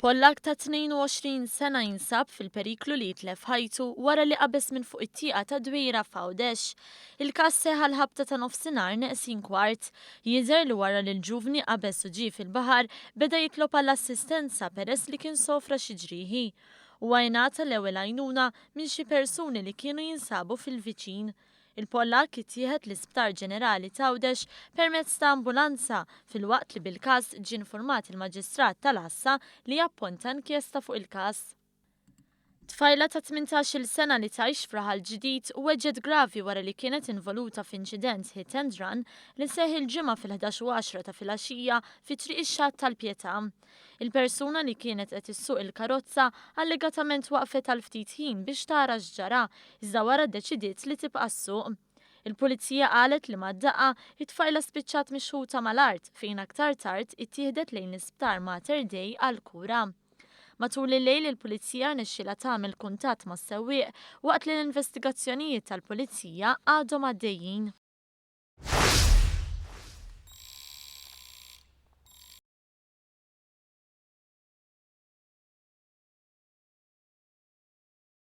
Pollak ta' 22 sena jinsab fil-periklu li jitlef ħajtu wara li qabeż minn fuq it-tieqa ta' Dwejra f'Għawdex. Il-każ seħħ għall-ħabta ta' nofsinhar neqsin kwart. Jidher li wara li l-ġuvni qabeż u ġie fil-baħar beda jitlob għall-assistenza peress li kien sofra xi ġrieħi. Huwa ingħata l-ewwel għajnuna minn xi persuni li kienu jinsabu fil-viċin. Il-Pollakk ittieħed l-Isptar Ġenerali t'Għawdex permezz ta' ambulanza filwaqt li bil-każ ġie infurmat il-Maġistrat tal-Għassa li apponta inkjesta fuq il-każ. Tfajla ta' 18-il sena li tgħix f'Raħal Ġdid weġġgħet gravi wara li kienet involuta f'inċident hit and run li seħħ il-Ġimgħa fil-11 u 10 ta' filgħaxija fi Triq ix-Xatt tal-Pietà. Il-persuna li kienet qed issuq il-karozza allegatament waqfet għal ftit ħin biex tara x'ġara, iżda wara ddeċidiet li tibqa' ssuq. Il-pulizija qalet li mad-daqqa it-tfajla spiċċat mixħuta mal-art fejn aktar tard ittieħdet lejn l-isptar Mater Dei għal kura. Matul il-lejl il-pulizija rnexxielha tagħmel kuntatt mas-sewwieq waqt li l-investigazzjonijiet tal-pulizija għadhom għaddejjin.